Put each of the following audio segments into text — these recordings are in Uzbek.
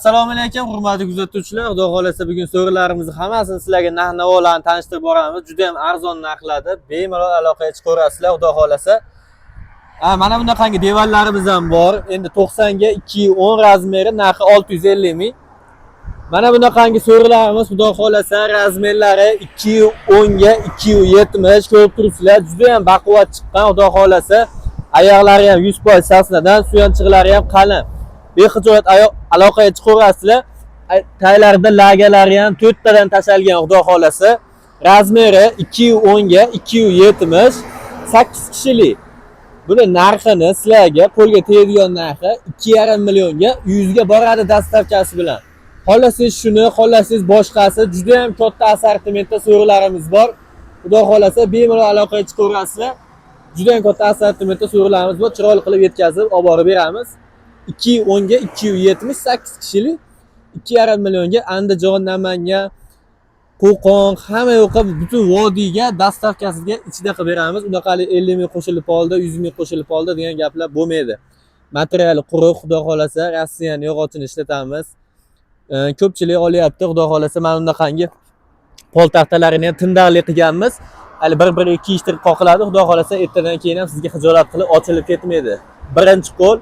Assalomu alaykum, hurmatli kuzatuvchilar. Xudo xohlasa, bugun so'rilarimizni hammasini sizlarga narx navolarni tanishtirib boramiz. Juda ham arzon narxlarda, bemalol aloqaga chiqaverasizlar, xudo xohlasa. Ha, mana bunaqangi divanlarimiz ham bor. Endi 90 ga 210 размер i, narxi 650 ming. Mana bunaqangi so'rilarimiz, xudo xohlasa, размер lari 210 ga 270, ko'rib turibsizlar, juda ham baquvvat chiqqan, xudo xohlasa. Oyoqlari ham 100% сосна dan, suyanchiqlari ham qalin. Bexijolat oyoq aloqaga chiqaverasizlar. Taylarida лага lari ham to'rttadan tashalgan, xudo xohlasa. Размер i 210 ga 270, 8 kishilik. Buni narxini sizlarga qo'lga tegadigan narxi 2,5 millionga uyingizga boradi доставка si bilan. Xohlasangiz shuni, xohlasangiz boshqasi, juda ham katta assortimentda so'rilarimiz bor. Xudo xohlasa, bemalol aloqaga chiqaverasizlar. Juda ham katta assortimentda so'rilarimiz bor, chiroyli qilib yetkazib olib borib beramiz. 210 ga 270, 8 kishilik, 2,5 millionga Andijon, Namangan, Qo'qon, hamma yoqqa, butun vodiyga доставка siga ichida qilib beramiz. Unaqali 50 ming qo'shilib oldi, 100 ming qo'shilib oldi degan gaplar bo'lmaydi. Materiali quruq, xudo xohlasa, Rossiyani yog'ochini ishlatamiz. Ko'pchilik olyapti, xudo xohlasa, mana bunaqangi pol taxtalarini ham tindaqli qilganmiz. Hali bir-biriga kiyishtirib qoqiladi, xudo xohlasa, ertadan keyin ham sizga xijolat qilib ochilib ketmaydi. Birinchi qo'l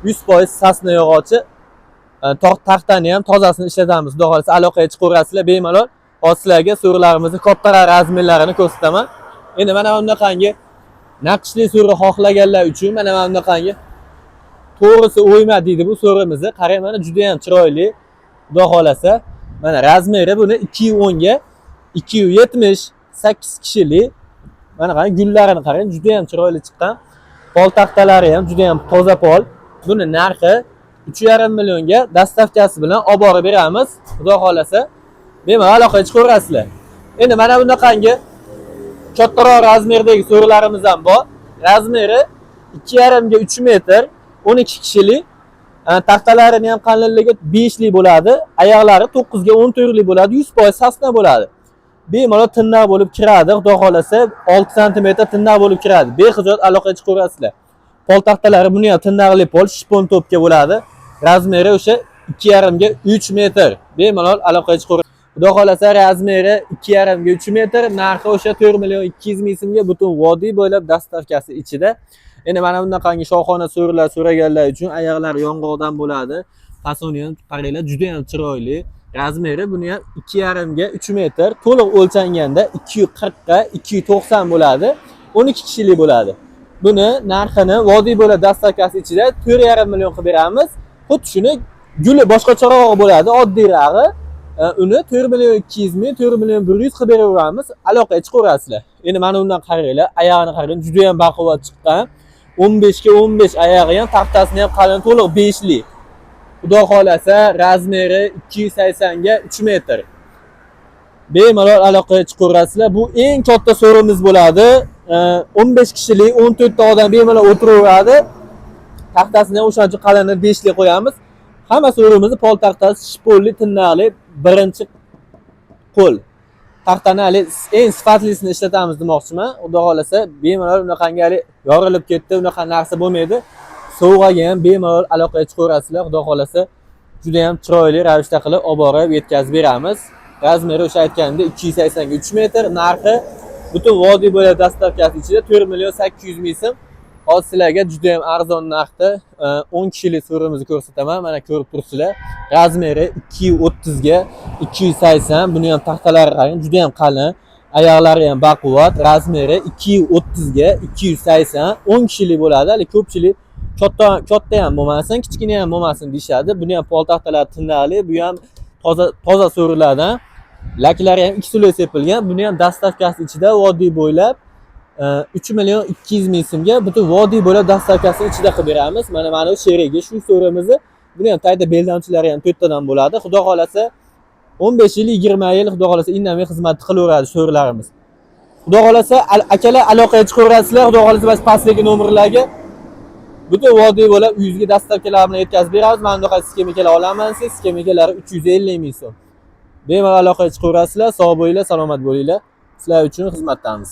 100% сосна yog'ochi. Taxtani ham tozasini ishlatamiz. Xudo xohlasa, aloqaga chiqaverasizlar bemalol. Hozir sizlarga so'rilarimizni kattaroq размер larini ko'rsataman. Endi mana bunaqangi naqshli so'ri xohlaganlar uchun mana bunaqangi, to'g'risi, o'yma deydi bu so'rimizni. Qarang, mana juda ham chiroyli. Xudo xohlasa, mana размер i buni 210 ga 270, 8 kishilik. Mana qarang, gullarini qarang, juda ham chiroyli chiqqan. Pol taxtalari ham juda ham toza pol. Buni narxi 3,5 millionga доставка si bilan olib borib beramiz. Xudo xohlasa, bemalol aloqaga chiqaverasizlar. Endi mana bunaqangi kattaroq размер dagi so'rilarimiz ham bor. Размер i 2,5 ga 3 metr, 12 kishilik. Taxtalarini ham qalinligi 5 lik bo'ladi. Oyoqlari 9 ga 14 lik bo'ladi. 100% сосна bo'ladi. Bemalol tirnoq bo'lib kiradi. Xudo xohlasa, 6 sm tirnoq bo'lib kiradi. Bexijolat aloqaga chiqaverasizlar. Pol taxtalari buni ham tirnoqli pol, shpon topga bo'ladi. Размер i o'sha 2,5 ga 3 metr. Bemalol aloqaga chiqaverasiz. Xudo xohlasa, размер i 2,5 ga 3 metr, narxi o'sha 4 million 200 ming so'mga butun vodiy bo'ylab доставка si ichida. Endi mana bunaqangi shoxona so'rilar so'raganlar uchun oyoqlari yong'oqdan bo'ladi. Fasoni ham qaranglar, juda ham chiroyli. Размер i buni ham 2,5 ga 3 metr, to'liq o'lchanganda 240 ga 290 bo'ladi. 12 kishilik bo'ladi. Buni narxini vodiy bo'ylab доставка si ichida 4,5 million qilib beramiz. Xuddi shuni guli boshqacharoq bo'ladi, oddiyrog'i. Uni 4 million 200 ming, 4 million 100 qilib beraveramiz. Aloqaga chiqaverasizlar. Endi mana undan qaranglar, oyog'ini qarang, juda ham baquvvat chiqqan. 15 ga 15 oyog'i ham, taxtasini ham qalin, to'liq 5 lik. Xudo xohlasa, размер i 280 ga 3 metr. Bemalol aloqaga chiqaverasizlar. Bu eng katta so'rimiz bo'ladi. 15 kishilik, 14 ta odam bemalol o'tiraveradi. Taxtasini ham o'shancha qalinini 5 lik qo'yamiz. Hamma so'rimizni pol taxtasi shponli, tirnoqli, birinchi qo'l. Taxtani hali eng sifatlisini ishlatamiz demoqchiman. Xudo xohlasa, bemalol unaqangi hali yorilib ketdi, unaqa narsa bo'lmaydi. Sovg'aga ham bemalol aloqaga chiqaverasizlar. Xudo xohlasa, juda ham chiroyli ravishda qilib olib borib yetkazib beramiz. Размер i o'sha aytganimdek 280 ga 3 metr, narxi butun vodiy bo'ylab доставка si ichida 4 million 800 ming so'm. Hozir sizlarga juda ham arzon narxda 10 kishilik so'rimizni ko'rsataman. Mana ko'rib turibsizlar. Размер i 230 ga 280. Buni ham taxtalari qarang, juda ham qalin. Oyoqlari ham baquvvat. Размер i 230 ga 280, 10 kishilik bo'ladi. Hali ko'pchilik katta katta ham bo'lmasin, kichkina ham bo'lmasin deyishadi. Buni ham pol taxtalari tirnoqli, bu ham toza toza so'rilardan. Laklari ham ikki слой sepilgan. Buni ham доставка si ichida vodiy bo'ylab 3 million 200 ming so'mga butun vodiy bo'ylab доставка si ichida qilib beramiz. Mana bu sherigi shu so'rimizni. Buni ham tagida beldamchilari ham to'rttadan bo'ladi. Xudo xohlasa, 15 yil, 20 yil, xudo xohlasa, indamay xizmat qilaveradi so'rilarimiz. Xudo xohlasa, akalar, aloqaga chiqaverasizlar. Xudo xohlasa, biz pastdagi nomerlarga butun vodiy bo'ylab uyingizga доставка lar bilan yetkazib beramiz. Mana bunaqa skameykalar olaman siz, skameykalari 350 ming so'm. Bemalol aloqaga chiqaverasizlar. Sog' bo'linglar, salomat bo'linglar. Sizlar uchun xizmatdamiz.